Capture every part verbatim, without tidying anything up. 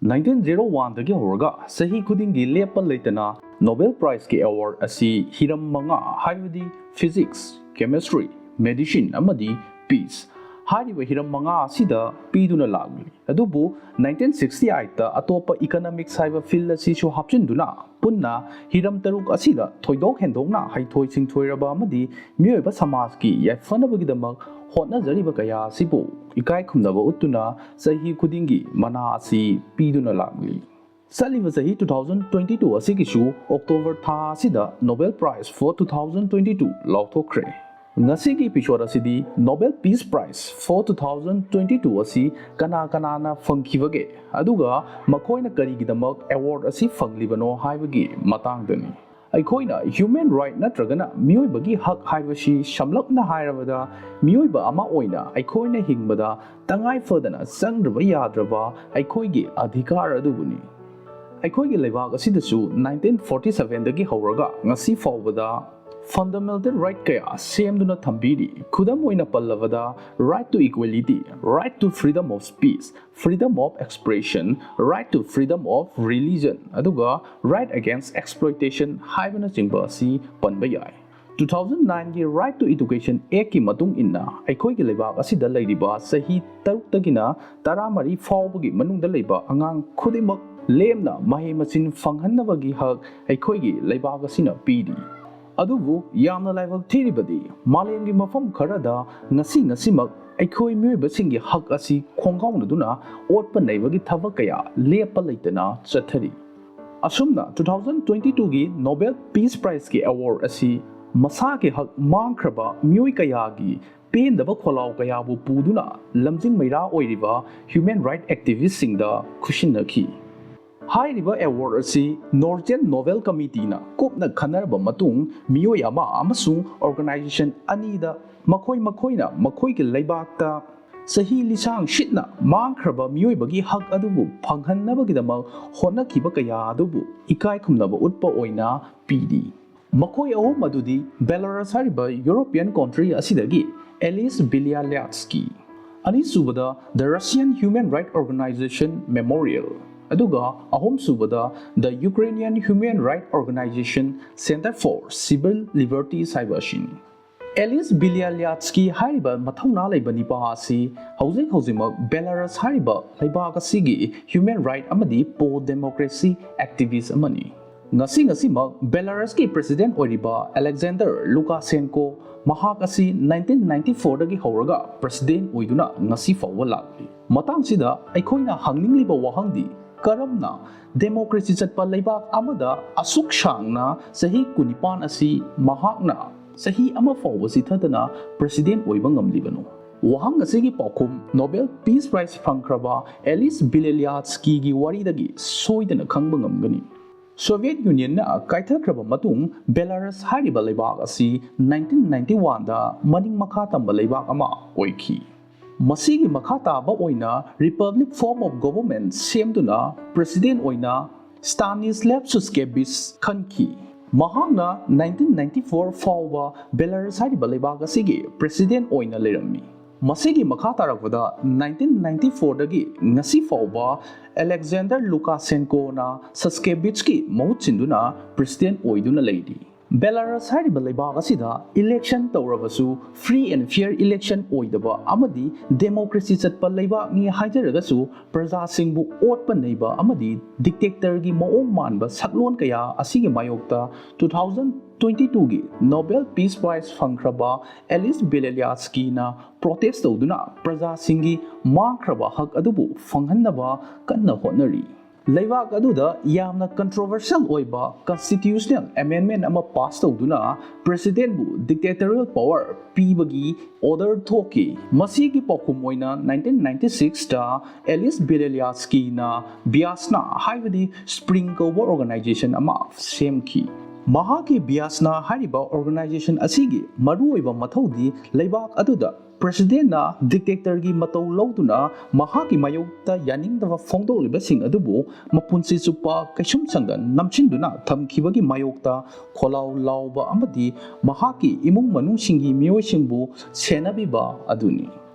Nineteen zero ꯋꯥꯟꯗꯒꯤ ꯍꯧꯔꯒ ꯆꯍꯤ ꯈꯨꯗꯤꯡꯒꯤ ꯂꯦꯞꯄ ꯂꯩꯇꯅ Nobel Prizeꯀꯤ award ꯑꯁꯤ ꯍꯤꯔꯝ ꯃꯉꯥ, ꯍꯥꯏꯕꯗꯤ Physics, Chemistry, Medicine ꯑꯃꯗꯤ Peace ꯍꯥꯏꯔꯤꯕ ꯍꯤꯔꯝ ꯃꯉꯥ ꯑꯁꯤꯗ ꯄꯤꯗꯨꯅ ꯂꯥꯛꯂꯤ꯫ ꯑꯗꯨꯕꯨ ꯅꯥꯏꯟꯇꯤꯟ ꯁꯤꯛꯁꯇꯤ ꯑꯩꯠꯇ ꯑꯇꯣꯞꯄ economics ꯍꯥꯏꯕ field ꯑꯁꯤꯁꯨ ꯍꯥꯞꯆꯤꯟꯗꯨꯅ ꯄꯨꯟꯅ ꯍꯤꯔꯝ ꯇꯔꯨꯛ ꯑꯁꯤꯗ ꯊꯣꯏꯗꯣꯛ ꯍꯦꯟꯗꯣꯛꯅ ꯍꯩꯊꯣꯏ ꯁꯤꯡꯊꯣꯏꯔꯕ ꯑꯃꯗꯤ ꯃꯤꯑꯣꯏꯕ ꯁꯃꯥꯖꯀꯤ ꯌꯥꯏꯐꯅꯕꯒꯤꯗꯃꯛ ꯍꯣꯠꯅꯖꯔꯤꯕ ꯀꯌꯥ ꯑꯁꯤꯕꯨ ꯏꯀꯥꯏ ꯈꯨꯝꯅꯕ ꯎꯠꯇꯨꯅ ꯆꯍꯤ ꯈꯨꯗꯤꯡꯒꯤ ꯃꯅꯥ ꯑꯁꯤ ꯄꯤꯗꯨꯅ ꯂꯥꯛꯂꯤ꯫ ꯆꯠꯂꯤꯕ ꯆꯍꯤ two thousand twenty two ꯑꯁꯤꯒꯤꯁꯨ October ꯊꯥ ꯑꯁꯤꯗ Nobel Prize for two thousand twenty two ꯂꯥꯎꯊꯣꯛꯈ꯭ꯔꯦ꯫ ꯉꯁꯤꯒꯤ episode ꯑꯁꯤꯗꯤ Nobel Peace Prize for two thousand twenty two ꯑꯁꯤ ꯀꯅꯥ ꯀꯅꯥꯅ ꯐꯪꯈꯤꯕꯒꯦ, ꯑꯗꯨꯒ ꯃꯈꯣꯏꯅ ꯀꯔꯤꯒꯤꯗꯃꯛ award ꯑꯁꯤ ꯐꯪꯂꯤꯕꯅꯣ ꯍꯥꯏꯕꯒꯤ ꯃꯇꯥꯡꯗꯅꯤ꯫ ꯑꯩꯈꯣꯏꯅ human right ꯅꯠꯇ꯭ꯔꯒꯅ ꯃꯤꯑꯣꯏꯕꯒꯤ ꯍꯛ ꯍꯥꯏꯕꯁꯤ ꯁꯝꯂꯞꯅ ꯍꯥꯏꯔꯕꯗ ꯃꯤꯑꯣꯏꯕ ꯑꯃ ꯑꯣꯏꯅ ꯑꯩꯈꯣꯏꯅ ꯍꯤꯡꯕꯗ ꯇꯉꯥꯏ ꯐꯗꯅ ꯆꯪꯗ꯭ꯔꯕ ꯌꯥꯗ꯭ꯔꯕ ꯑꯩꯈꯣꯏꯒꯤ ꯑꯙꯤꯀꯥꯔ ꯑꯗꯨꯕꯨꯅꯤ꯫ ꯑꯩꯈꯣꯏꯒꯤ ꯂꯩꯕꯥꯛ ꯑꯁꯤꯗꯁꯨ ꯅꯥꯏꯟꯇꯤꯟ ꯐꯣꯔꯇꯤ ꯁꯚꯦꯟꯗꯒꯤ ꯍꯧꯔꯒ ꯉꯁꯤ ꯐꯥꯎꯕꯗ fundamental right ꯀꯌꯥ ꯁꯦꯝꯗꯨꯅ ꯊꯝꯕꯤꯔꯤ꯫ ꯈꯨꯗꯝ ꯑꯣꯏꯅ ꯄꯜꯂꯕꯗ, right to equality, right to freedom of speech, freedom of expression, right to freedom of religion, ꯑꯗꯨꯒ right against exploitation ꯍꯥꯏꯕꯅꯆꯤꯡꯕ ꯑꯁꯤ ꯄꯟꯕ ꯌꯥꯏ꯫ Two thousand nine ꯒꯤ Right to Education Act ꯀꯤ ꯃꯇꯨꯡ ꯏꯟꯅ, ꯑꯩꯈꯣꯏꯒꯤ ꯂꯩꯕꯥꯛ ꯑꯁꯤꯗ ꯂꯩꯔꯤꯕ ꯆꯍꯤ ꯇꯔꯨꯛꯇꯒꯤꯅ ꯇꯔꯥꯃꯔꯤ ꯐꯥꯎꯕꯒꯤ ꯃꯅꯨꯡꯗ ꯂꯩꯕ ꯑꯉꯥꯡ ꯈꯨꯗꯤꯡꯃꯛ ꯂꯦꯝꯅ ꯃꯍꯩ ꯃꯁꯤꯡ ꯐꯪꯍꯟꯅꯕꯒꯤ ꯍꯛ ꯑꯩꯈꯣꯏꯒꯤ ꯂꯩꯕꯥꯛ ꯑꯁꯤꯅ ꯄꯤꯔꯤ꯫ ꯑꯗꯨꯕꯨ ꯌꯥꯝꯅ ꯂꯥꯏꯕꯛ ꯊꯤꯔꯤꯕꯗꯤ, ꯃꯥꯂꯦꯝꯒꯤ ꯃꯐꯝ ꯈꯔꯗ ꯉꯁꯤ ꯉꯁꯤꯃꯛ ꯑꯩꯈꯣꯏ ꯃꯤꯑꯣꯏꯕꯁꯤꯡꯒꯤ ꯍꯛ ꯑꯁꯤ ꯈꯣꯡꯒꯥꯎꯅꯗꯨꯅ ꯑꯣꯠꯄ ꯅꯩꯕꯒꯤ ꯊꯕꯛ ꯀꯌꯥ ꯂꯦꯞꯄ ꯂꯩꯇꯅ ꯆꯠꯊꯔꯤ꯫ ꯑꯁꯨꯝꯅ two thousand twenty two ꯒꯤ Nobel Peace Prize ꯀꯤ award ꯑꯁꯤ ꯃꯁꯥꯒꯤ ꯍꯛ ꯃꯥꯡꯈ꯭ꯔꯕ ꯃꯤꯑꯣꯏ ꯀꯌꯥꯒꯤ ꯄꯦꯟꯗꯕ ꯈꯣꯜꯂꯥꯎ ꯀꯌꯥꯕꯨ ꯄꯨꯗꯨꯅ ꯂꯝꯖꯤꯡ ꯃꯩꯔꯥ ꯑꯣꯏꯔꯤꯕ human right activist ꯁꯤꯡꯗ ꯈꯨꯠꯁꯤꯟꯅꯈꯤ꯫ ꯍꯥꯏꯔꯤꯕ award ꯑꯁꯤ Norwegian Nobel Committee ꯅ ꯀꯨꯞꯅ ꯈꯟꯅꯔꯕ ꯃꯇꯨꯡ, ꯃꯤꯑꯣꯏ ꯑꯃ ꯑꯃꯁꯨꯡ organization ꯑꯅꯤꯗ ꯃꯈꯣꯏ ꯃꯈꯣꯏꯅ ꯃꯈꯣꯏꯒꯤ ꯂꯩꯕꯥꯛꯇ ꯆꯍꯤ ꯂꯤꯁꯥꯡ ꯁꯤꯠꯅ ꯃꯥꯡꯈ꯭ꯔꯕ ꯃꯤꯑꯣꯏꯕꯒꯤ ꯍꯛ ꯑꯗꯨꯕꯨ ꯐꯪꯍꯟꯅꯕꯒꯤꯗꯃꯛ ꯍꯣꯠꯅꯈꯤꯕ ꯀꯌꯥ ꯑꯗꯨꯕꯨ ꯏꯀꯥꯏ ꯈꯨꯝꯅꯕ ꯎꯠꯄ ꯑꯣꯏꯅ ꯄꯤꯔꯤ꯫ ꯃꯈꯣꯏ ꯑꯍꯨꯝ ꯑꯗꯨꯗꯤ Belarus ꯍꯥꯏꯔꯤꯕ European country ꯑꯁꯤꯗꯒꯤ Ales Bialiatski, ꯑꯅꯤꯁꯨꯕꯗ The Russian Human Rights Organization Memorial, ꯑꯗꯨꯒ ꯑꯍꯨꯝꯁꯨꯕꯗ The Ukrainian Human Rights Organization Center for Civil Liberties ꯍꯥꯏꯕ ꯑꯁꯤꯅꯤ꯫ ꯑꯦꯂꯤꯁ ꯕꯤꯂꯤꯌꯥꯂꯤꯌꯥꯠꯁꯀꯤ ꯍꯥꯏꯔꯤꯕ ꯃꯊꯧꯅꯥ ꯂꯩꯕ ꯅꯤꯄꯥ ꯑꯁꯤ ꯍꯧꯖꯤꯛ ꯍꯧꯖꯤꯛꯃꯛ ꯕꯦꯂꯥꯔꯁ ꯍꯥꯏꯔꯤꯕ ꯂꯩꯕꯥꯛ ꯑꯁꯤꯒꯤ human right ꯑꯃꯗꯤ pro democracy activist ꯑꯃꯅꯤ꯫ ꯉꯁꯤ ꯉꯁꯤꯃꯛ ꯕꯦꯂꯥꯔꯁꯀꯤ president ꯑꯣꯏꯔꯤꯕ ꯑꯂꯦꯛꯖꯦꯟꯗꯔ ꯂꯨꯀꯥꯁꯦꯟꯀꯣ, ꯃꯍꯥꯛ ꯑꯁꯤ nineteen ninety fourꯗꯒꯤ ꯍꯧꯔꯒ president ꯑꯣꯏꯗꯨꯅ ꯉꯁꯤ ꯐꯥꯎꯕ ꯂꯥꯛꯂꯤ꯫ ꯃꯇꯥꯡꯁꯤꯗ ꯑꯩꯈꯣꯏꯅ ꯍꯪꯅꯤꯡꯂꯤꯕ ꯋꯥꯍꯪꯗꯤ, ꯀꯔꯝꯅ democracy ꯆꯠꯄ ꯂꯩꯕꯥꯛ ꯑꯃꯗ ꯑꯁꯨꯛ ꯁꯥꯡꯅ ꯆꯍꯤ ꯀꯨꯟꯅꯤꯄꯥꯟ ꯑꯁꯤ ꯃꯍꯥꯛꯅ ꯆꯍꯤ ꯑꯃ ꯐꯥꯎꯕ ꯆꯤꯊꯗꯅ president ꯑꯣꯏꯕ ꯉꯝꯂꯤꯕꯅꯣ? ꯋꯥꯍꯪ ꯑꯁꯤꯒꯤ ꯄꯥꯎꯈꯨꯝ Nobel Peace Prize ꯐꯪꯈ꯭ꯔꯕ ꯑꯦꯂꯤꯁ ꯕꯤꯂꯦꯂꯤꯌꯥꯠꯁꯀꯤꯒꯤ ꯋꯥꯔꯤꯗꯒꯤ ꯁꯣꯏꯗꯅ ꯈꯪꯕ ꯉꯝꯒꯅꯤ꯫ ꯁꯣꯚꯤꯌꯦꯠ ꯌꯨꯅꯤꯌꯟꯅ ꯀꯥꯏꯊꯈ꯭ꯔꯕ ꯃꯇꯨꯡ ꯕꯦꯂꯥꯔꯁ ꯍꯥꯏꯔꯤꯕ ꯂꯩꯕꯥꯛ ꯑꯁꯤ nineteen ninety oneꯗ ꯃꯅꯤꯡ ꯃꯈꯥ ꯇꯝꯕ ꯂꯩꯕꯥꯛ ꯑꯃ ꯑꯣꯏꯈꯤ꯫ ꯃꯁꯤꯒꯤ ꯃꯈꯥ ꯇꯥꯕ ꯑꯣꯏꯅ republic form of government ꯁꯦꯝꯗꯨꯅ president ꯑꯣꯏꯅ ꯁ꯭ꯇꯥꯅꯤꯁꯂꯦꯚ ꯁꯨꯁꯀꯦꯕꯤꯆ ꯈꯟꯈꯤ꯫ ꯃꯍꯥꯛꯅ nineteen ninety four ꯐꯥꯎꯕ ꯕꯦꯂꯥꯔꯁ ꯍꯥꯏꯔꯤꯕ ꯂꯩꯕꯥꯛ ꯑꯁꯤꯒꯤ president ꯑꯣꯏꯅ ꯂꯩꯔꯝꯃꯤ꯫ ꯃꯁꯤꯒꯤ ꯃꯈꯥ ꯇꯥꯔꯛꯄꯗ nineteen ninety fourꯗꯒꯤ ꯉꯁꯤ ꯐꯥꯎꯕ ꯑꯂꯦꯛꯖꯦꯟꯗꯔ ꯂꯨꯀꯥꯁꯦꯟꯀꯣꯅ ꯁꯁꯀꯦꯕꯤꯆꯀꯤ ꯃꯍꯨꯠ ꯁꯤꯟꯗꯨꯅ president ꯑꯣꯏꯗꯨꯅ ꯂꯩꯔꯤ꯫ ꯕꯦꯂꯥꯔꯁ ꯍꯥꯏꯔꯤꯕ ꯂꯩꯕꯥꯛ ꯑꯁꯤꯗ election ꯇꯧꯔꯕꯁꯨ free and fair election ꯑꯣꯏꯗꯕ ꯑꯃꯗꯤ democracy ꯆꯠꯄ ꯂꯩꯕꯥꯛꯅꯤ ꯍꯥꯏꯖꯔꯒꯁꯨ ꯄ꯭ꯔꯖꯥꯁꯤꯡꯕꯨ ꯑꯣꯠꯄ ꯅꯩꯕ ꯑꯃꯗꯤ dictatorꯒꯤ ꯃꯑꯣꯡ ꯃꯥꯟꯕ ꯁꯛꯂꯣꯟ ꯀꯌꯥ ꯑꯁꯤꯒꯤ ꯃꯥꯌꯣꯛꯇ two thousand twenty twoꯒꯤ Nobel Peace Prize ꯐꯪꯈ꯭ꯔꯕ ꯑꯦꯂꯤꯁ ꯕꯤꯂꯦꯂꯤꯌꯥꯠꯁꯀꯤꯅ protest ꯇꯧꯗꯨꯅ ꯄ꯭ꯔꯖꯥꯁꯤꯡꯒꯤ ꯃꯥꯡꯈ꯭ꯔꯕ ꯍꯛ ꯑꯗꯨꯕꯨ ꯐꯪꯍꯟꯅꯕ ꯀꯟꯅ ꯍꯣꯠꯅꯔꯤ꯫ ꯂꯩꯕꯥꯛ ꯑꯗꯨꯗ ꯌꯥꯝꯅ controversial ꯑꯣꯏꯕ constitutional amendment ꯑꯃ pass ꯇꯧꯗꯨꯅ presidentꯕꯨ dictatorial power ꯄꯤꯕꯒꯤ order ꯊꯣꯛꯈꯤ꯫ ꯃꯁꯤꯒꯤ ꯄꯥꯎꯈꯨꯝ ꯑꯣꯏꯅ nineteen ninety sixꯇ ꯑꯦꯂꯤꯁ ꯕꯤꯂꯦꯂꯤꯌꯥꯠꯁꯀꯤꯅ ꯕꯤꯌꯥꯁꯅꯥ ꯍꯥꯏꯕꯗꯤ spring ꯀꯧꯕ organization ꯑꯃ ꯁꯦꯝꯈꯤ꯫ ꯃꯍꯥꯛꯀꯤ ꯕꯤꯌꯥꯁꯅꯥ ꯍꯥꯏꯔꯤꯕ organization ꯑꯁꯤꯒꯤ ꯃꯔꯨꯑꯣꯏꯕ ꯃꯊꯧꯗꯤ ꯂꯩꯕꯥꯛ ꯑꯗꯨꯗ presidentꯅ dictatorꯒꯤ ꯃꯇꯧ ꯂꯧꯗꯨꯅ ꯃꯍꯥꯛꯀꯤ ꯃꯥꯌꯣꯛꯇ ꯌꯥꯅꯤꯡꯗꯕ ꯐꯣꯡꯗꯣꯛꯂꯤꯕꯁꯤꯡ ꯑꯗꯨꯕꯨ ꯃꯄꯨꯟꯁꯤ ꯆꯨꯞꯄ ꯀꯩꯁꯨꯝꯁꯪꯗ ꯅꯝꯁꯤꯟꯗꯨꯅ ꯊꯝꯈꯤꯕꯒꯤ ꯃꯥꯌꯣꯛꯇ ꯈꯣꯜꯂꯥꯎ ꯂꯥꯎꯕ ꯑꯃꯗꯤ ꯃꯍꯥꯛꯀꯤ ꯏꯃꯨꯡ ꯃꯅꯨꯡꯁꯤꯡꯒꯤ ꯃꯤꯑꯣꯏꯁꯤꯡꯕꯨ ꯁꯦꯟꯅꯕꯤꯕ ꯑꯗꯨꯅꯤ꯫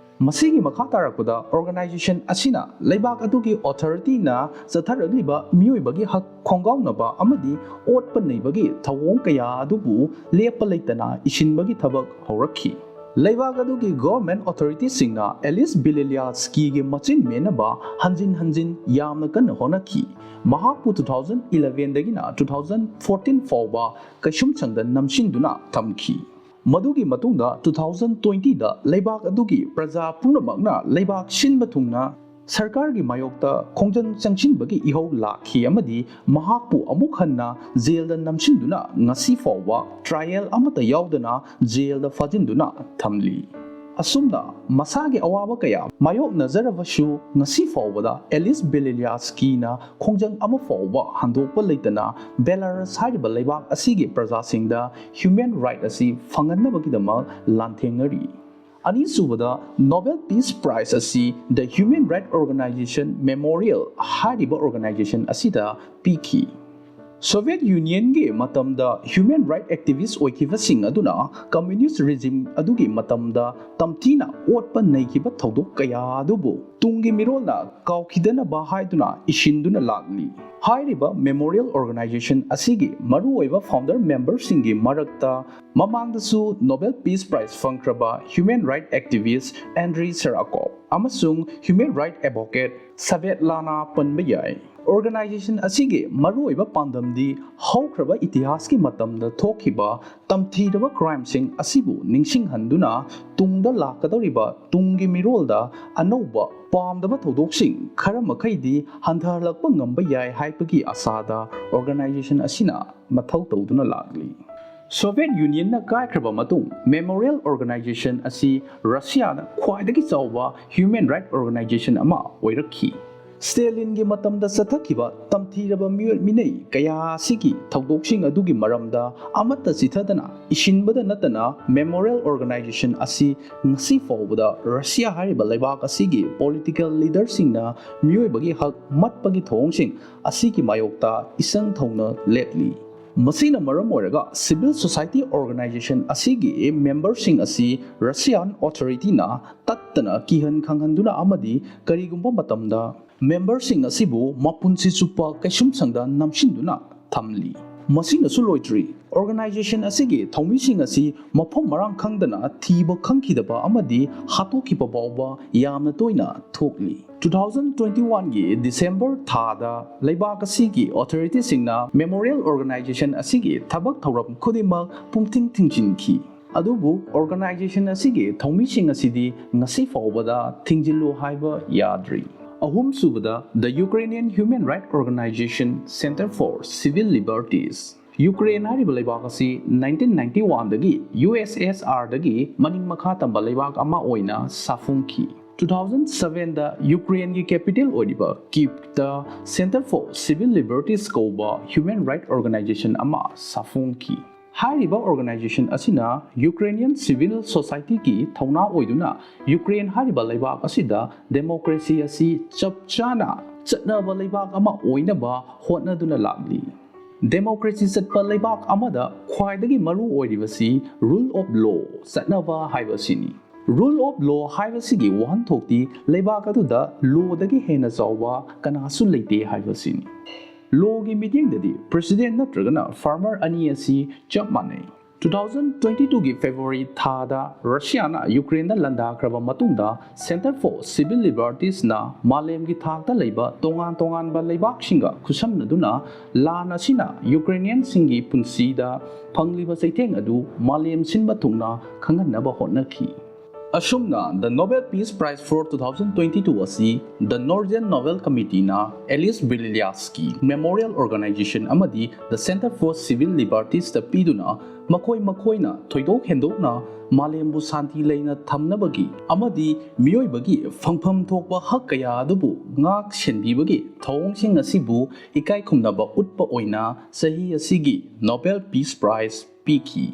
ꯃꯁꯤꯒꯤ ꯃꯈꯥ ꯇꯥꯔꯛꯄꯗ organization ꯑꯁꯤꯅ ꯂꯩꯕꯥꯛ ꯑꯗꯨꯒꯤ authorityꯅ ꯆꯠꯊꯔꯛꯂꯤꯕ ꯃꯤꯑꯣꯏꯕꯒꯤ ꯍꯛ ꯈꯣꯡꯒꯥꯎꯅꯕ ꯑꯃꯗꯤ ꯑꯣꯠꯄ ꯅꯩꯕꯒꯤ ꯊꯧꯑꯣꯡ ꯀꯌꯥ ꯑꯗꯨꯕꯨ ꯂꯦꯞꯄ ꯂꯩꯇꯅ ꯏꯁꯤꯟꯕꯒꯤ ꯊꯕꯛ ꯍꯧꯔꯛꯈꯤ꯫ ꯂꯩꯕꯥꯛ ꯑꯗꯨꯒꯤ government authorityꯁꯤꯡꯅ ꯑꯦꯂꯤꯁ ꯕꯤꯂꯤꯂꯤꯌꯥꯁꯀꯤꯒꯤ ꯃꯆꯤꯟ ꯃꯦꯟꯅꯕ ꯍꯟꯖꯤꯟ ꯍꯟꯖꯤꯟ ꯌꯥꯝꯅ ꯀꯟꯅ ꯍꯣꯠꯅꯈꯤ꯫ ꯃꯍꯥꯛꯄꯨ two thousand elevenꯗꯒꯤꯅ two thousand fourteen ꯐꯥꯎꯕ ꯀꯩꯁꯨꯝꯁꯪꯗ ꯅꯝꯁꯤꯟꯗꯨꯅ ꯊꯝꯈꯤ꯫ ꯃꯗꯨꯒꯤ ꯃꯇꯨꯡꯗ two thousand twentyꯗ ꯂꯩꯕꯥꯛ ꯑꯗꯨꯒꯤ ꯄ꯭ꯔꯖꯥ ꯄꯨꯝꯅꯃꯛꯅ ꯂꯩꯕꯥꯛ ꯁꯤꯟꯕ ꯊꯨꯡꯅ ꯁꯔꯀꯥꯔꯒꯤ ꯃꯥꯌꯣꯛꯇ ꯈꯣꯡꯖꯪ ꯆꯪꯁꯤꯟꯕꯒꯤ ꯏꯍꯧ ꯂꯥꯛꯈꯤ ꯑꯃꯗꯤ ꯃꯍꯥꯛꯄꯨ ꯑꯃꯨꯛ ꯍꯟꯅ ꯖꯦꯜꯗ ꯅꯝꯁꯤꯟꯗꯨꯅ ꯉꯁꯤ ꯐꯥꯎꯕ trial ꯑꯃꯠꯇ ꯌꯥꯎꯗꯅ ꯖꯦꯜꯗ ꯐꯥꯖꯤꯟꯗꯨꯅ ꯊꯝꯂꯤ꯫ ꯑꯁꯨꯝꯅ ꯃꯁꯥꯒꯤ ꯑꯋꯥꯕ ꯀꯌꯥ ꯃꯥꯌꯣꯛꯅꯖꯔꯕꯁꯨ, ꯉꯁꯤ ꯐꯥꯎꯕꯗ ꯑꯦꯂꯤꯁ ꯕꯦꯂꯤꯂꯤꯌꯥꯁꯀꯤꯅ ꯈꯣꯡꯖꯪ ꯑꯃ ꯐꯥꯎꯕ ꯍꯟꯗꯣꯛꯄ ꯂꯩꯇꯅ ꯕꯦꯂꯥꯔꯁ ꯍꯥꯏꯔꯤꯕ ꯂꯩꯕꯥꯛ ꯑꯁꯤꯒꯤ ꯄ꯭ꯔꯖꯥꯁꯤꯡꯗ human right ꯑꯁꯤ ꯐꯪꯍꯟꯅꯕꯒꯤꯗꯃꯛ ꯂꯥꯟꯊꯦꯡꯅꯔꯤ꯫ ꯑꯅꯤꯁꯨꯕꯗ, Nobel Peace Prize ꯑꯁꯤ The Human Rights Organization Memorial ꯍꯥꯏꯔꯤꯕ organization ꯑꯁꯤꯗ ꯄꯤꯈꯤ꯫ Soviet Unionꯒꯤ ꯃꯇꯝꯗ human right activist ꯑꯣꯏꯈꯤꯕꯁꯤꯡ ꯑꯗꯨꯅ communist regime ꯑꯗꯨꯒꯤ ꯃꯇꯝꯗ ꯇꯝꯊꯤꯅ ꯑꯣꯠꯄ ꯅꯩꯈꯤꯕ ꯊꯧꯗꯣꯛ ꯀꯌꯥ ꯑꯗꯨꯕꯨ ꯇꯨꯡꯒꯤ ꯃꯤꯔꯣꯜꯅ ꯀꯥꯎꯈꯤꯗꯅꯕ ꯍꯥꯏꯗꯨꯅ ꯏꯁꯤꯟꯗꯨꯅ ꯂꯥꯛꯂꯤ꯫ ꯍꯥꯏꯔꯤꯕ memorial organization ꯑꯁꯤꯒꯤ ꯃꯔꯨꯑꯣꯏꯕ founder memberꯁꯤꯡꯒꯤ ꯃꯔꯛꯇ ꯃꯃꯥꯡꯗꯁꯨ Nobel Peace Prize ꯐꯪꯈ꯭ꯔꯕ human right activist Andrei Sarakov ꯑꯃꯁꯨꯡ human right advocate Svetlana ꯄꯟꯕ ꯌꯥꯏ꯫ Organization ꯑꯁꯤꯒꯤ ꯃꯔꯨꯑꯣꯏꯕ ꯄꯥꯟꯗꯝꯗꯤ ꯍꯧꯈ꯭ꯔꯕ ꯏꯇꯤꯍꯥꯁꯀꯤ ꯃꯇꯝꯗ ꯊꯣꯛꯈꯤꯕ ꯇꯝꯊꯤꯔꯕ crimeꯁꯤꯡ ꯑꯁꯤꯕꯨ ꯅꯤꯡꯁꯤꯡꯍꯟꯗꯨꯅ ꯇꯨꯡꯗ ꯂꯥꯛꯀꯗꯧꯔꯤꯕ ꯇꯨꯡꯒꯤ ꯃꯤꯔꯣꯜꯗ ꯑꯅꯧꯕ ꯄꯥꯝꯗꯕ ꯊꯧꯗꯣꯛꯁꯤꯡ ꯈꯔ ꯃꯈꯩꯗꯤ ꯍꯟꯊꯍꯜꯂꯛꯄ ꯉꯝꯕ ꯌꯥꯏ ꯍꯥꯏꯕꯒꯤ ꯑꯁꯥꯗ organization ꯑꯁꯤꯅ ꯃꯊꯧ ꯇꯧꯗꯨꯅ ꯂꯥꯛꯂꯤ꯫ Soviet Unionꯅ ꯀꯥꯏꯈ꯭ꯔꯕ ꯃꯇꯨꯡ memorial organization ꯑꯁꯤ Russiaꯗ ꯈ꯭ꯋꯥꯏꯗꯒꯤ ꯆꯥꯎꯕ human right organization ꯑꯃ ꯑꯣꯏꯔꯛꯈꯤ꯫ ꯁ꯭ꯇꯦꯂꯤꯟꯒꯤ ꯃꯇꯝꯗ ꯆꯠꯊꯈꯤꯕ ꯇꯝꯊꯤꯔꯕ ꯃꯤꯑꯣꯏ ꯃꯤꯅꯩ ꯀꯌꯥ ꯑꯁꯤꯒꯤ ꯊꯧꯗꯣꯛꯁꯤꯡ ꯑꯗꯨꯒꯤ ꯃꯔꯝꯗ ꯑꯃꯠꯇ ꯆꯤꯊꯗꯅ ꯏꯁꯤꯟꯕꯗ ꯅꯠꯇꯅ memorial organization ꯑꯁꯤ ꯉꯁꯤ ꯐꯥꯎꯕꯗ Russia ꯍꯥꯏꯔꯤꯕ ꯂꯩꯕꯥꯛ ꯑꯁꯤꯒꯤ political leaderꯁꯤꯡꯅ ꯃꯤꯑꯣꯏꯕꯒꯤ ꯍꯛ ꯃꯠꯄꯒꯤ ꯊꯧꯑꯣꯡꯁꯤꯡ ꯑꯁꯤꯒꯤ ꯃꯥꯌꯣꯛꯇ ꯏꯆꯪ ꯊꯧꯅ ꯂꯦꯞꯂꯤ꯫ ꯃꯁꯤꯅ ꯃꯔꯝ ꯑꯣꯏꯔꯒ civil society organization ꯑꯁꯤꯒꯤ memberꯁꯤꯡ ꯑꯁꯤ Russian authorityꯅ ꯇꯠꯇꯅ ꯀꯤꯍꯟ ꯈꯪꯍꯟꯗꯨꯅ ꯑꯃꯗꯤ ꯀꯔꯤꯒꯨꯝꯕ ꯃꯇꯝꯗ memberꯁꯤꯡ ꯑꯁꯤꯕꯨ ꯃꯄꯨꯟꯁꯤ ꯆꯨꯞꯄ ꯀꯩꯁꯨꯝꯁꯪꯗ ꯅꯝꯁꯤꯟꯗꯨꯅ ꯊꯝꯂꯤ꯫ ꯃꯁꯤꯅꯁꯨ ꯂꯣꯏꯗ꯭ꯔꯤ, organization ꯑꯁꯤꯒꯤ ꯊꯧꯃꯤꯁꯤꯡ ꯑꯁꯤ ꯃꯐꯝ ꯃꯔꯥꯡ ꯈꯪꯗꯅ ꯊꯤꯕ ꯈꯪꯈꯤꯗꯕ ꯑꯃꯗꯤ ꯍꯥꯠꯇꯣꯛꯈꯤꯕ ꯐꯥꯎꯕ ꯌꯥꯝꯅ ꯇꯣꯏꯅ ꯊꯣꯛꯂꯤ꯫ Two thousand twenty oneꯒꯤ December ꯊꯥꯗ ꯂꯩꯕꯥꯛ ꯑꯁꯤꯒꯤ authorityꯁꯤꯡꯅ memorial organization ꯑꯁꯤꯒꯤ ꯊꯕꯛ ꯊꯧꯔꯝ ꯈꯨꯗꯤꯡꯃꯛ ꯄꯨꯡꯊꯤꯡ ꯊꯤꯡꯖꯤꯟꯈꯤ꯫ ꯑꯗꯨꯕꯨ organization ꯑꯁꯤꯒꯤ ꯊꯧꯃꯤꯁꯤꯡ ꯑꯁꯤꯗꯤ ꯉꯁꯤ ꯐꯥꯎꯕꯗ ꯊꯤꯡꯖꯤꯜꯂꯨ ꯍꯥꯏꯕ ꯌꯥꯗ꯭ꯔꯤ꯫ ꯑꯍꯨꯝꯁꯨꯕꯗ, the Ukrainian Human Rights Organization Center for Civil Liberties꯫ Ukraine ꯍꯥꯏꯔꯤꯕ ꯂꯩꯕꯥꯛ ꯑꯁꯤ nineteen ninety oneꯗꯒꯤ USSRꯗꯒꯤ ꯃꯅꯤꯡ ꯃꯈꯥ ꯇꯝꯕ ꯂꯩꯕꯥꯛ ꯑꯃ ꯑꯣꯏꯅ ꯁꯥꯐꯣꯡꯈꯤ꯫ Two thousand sevenꯗ ꯌꯨꯀ꯭ꯔꯦꯟꯒꯤ capital ꯑꯣꯏꯔꯤꯕ ꯀꯤꯞꯇ Center for Civil Liberties ꯀꯧꯕ human rights organization ꯑꯃ ꯁꯥꯐꯣꯡꯈꯤ꯫ ꯍꯥꯏꯔꯤꯕ organization ꯑꯁꯤꯅ Ukrainian civil societyꯒꯤ ꯊꯧꯅꯥ ꯑꯣꯏꯗꯨꯅ ꯌꯨꯀ꯭ꯔꯦꯟ ꯍꯥꯏꯔꯤꯕ ꯂꯩꯕꯥꯛ ꯑꯁꯤꯗ democracy ꯑꯁꯤ ꯆꯞ ꯆꯥꯅ ꯆꯠꯅꯕ ꯂꯩꯕꯥꯛ ꯑꯃ ꯑꯣꯏꯅꯕ ꯍꯣꯠꯅꯗꯨꯅ ꯂꯥꯛꯂꯤ꯫ Democracy ꯆꯠꯄ ꯂꯩꯕꯥꯛ ꯑꯃꯗ ꯈ꯭ꯋꯥꯏꯗꯒꯤ ꯃꯔꯨ ꯑꯣꯏꯔꯤꯕꯁꯤ rule of law ꯆꯠꯅꯕ ꯍꯥꯏꯕꯁꯤꯅꯤ꯫ Rule of law ꯍꯥꯏꯕꯁꯤꯒꯤ ꯋꯥꯍꯟꯊꯣꯛꯇꯤ ꯂꯩꯕꯥꯛ ꯑꯗꯨꯗ lawꯗꯒꯤ ꯍꯦꯟꯅ ꯆꯥꯎꯕ ꯀꯅꯥꯁꯨ ꯂꯩꯇꯦ ꯍꯥꯏꯕꯁꯤꯅꯤ꯫ Lawꯒꯤ ꯃꯤꯠꯌꯦꯡꯗꯗꯤ president ꯅꯠꯇ꯭ꯔꯒꯅ farmer ꯑꯅꯤ ꯑꯁꯤ ꯆꯞ ꯃꯥꯟꯅꯩ꯫ Two thousand twenty twoꯒꯤ February ꯊꯥꯗ Russiaꯅ ꯌꯨꯀ꯭ꯔꯦꯟꯗ ꯂꯥꯟꯗꯥꯈ꯭ꯔꯕ ꯃꯇꯨꯡꯗ Center for Civil Libertiesꯅ ꯃꯥꯂꯦꯝꯒꯤ ꯊꯥꯛꯇ ꯂꯩꯕ ꯇꯣꯉꯥꯟ ꯇꯣꯉꯥꯟꯕ ꯂꯩꯕꯥꯛꯁꯤꯡꯒ ꯈꯨꯠꯁꯝꯅꯗꯨꯅ ꯂꯥꯟ ꯑꯁꯤꯅ Ukrainianꯁꯤꯡꯒꯤ ꯄꯨꯟꯁꯤꯗ ꯐꯪꯂꯤꯕ ꯆꯩꯊꯦꯡ ꯑꯗꯨ ꯃꯥꯂꯦꯝ ꯁꯤꯟꯕ ꯊꯨꯡꯅ ꯈꯪꯍꯟꯅꯕ ꯍꯣꯠꯅꯈꯤ꯫ ꯑꯁꯨꯝꯅ, the Nobel Peace Prize for two thousand twenty two ꯑꯁꯤ the Norwegian Nobel Committeeꯅ Alois Bialiatski Memorial Organization ꯑꯃꯗꯤ the Center for Civil Libertiesꯇ ꯄꯤꯗꯨꯅ, ꯃꯈꯣꯏ ꯃꯈꯣꯏꯅ ꯊꯣꯏꯗꯣꯛ ꯍꯦꯟꯗꯣꯛꯅ ꯃꯥꯂꯦꯝꯕꯨ ꯁꯥꯟꯇꯤ ꯂꯩꯅ ꯊꯝꯅꯕꯒꯤ ꯑꯃꯗꯤ ꯃꯤꯑꯣꯏꯕꯒꯤ ꯐꯪꯐꯝ ꯊꯣꯛꯄ ꯍꯛ ꯀꯌꯥ ꯑꯗꯨꯕꯨ ꯉꯥꯛ ꯁꯦꯟꯕꯤꯕꯒꯤ ꯊꯧꯑꯣꯡꯁꯤꯡ ꯑꯁꯤꯕꯨ ꯏꯀꯥꯏ ꯈꯨꯝꯅꯕ ꯎꯠꯄ ꯑꯣꯏꯅ ꯆꯍꯤ ꯑꯁꯤꯒꯤ Nobel Peace Prize ꯄꯤꯈꯤ꯫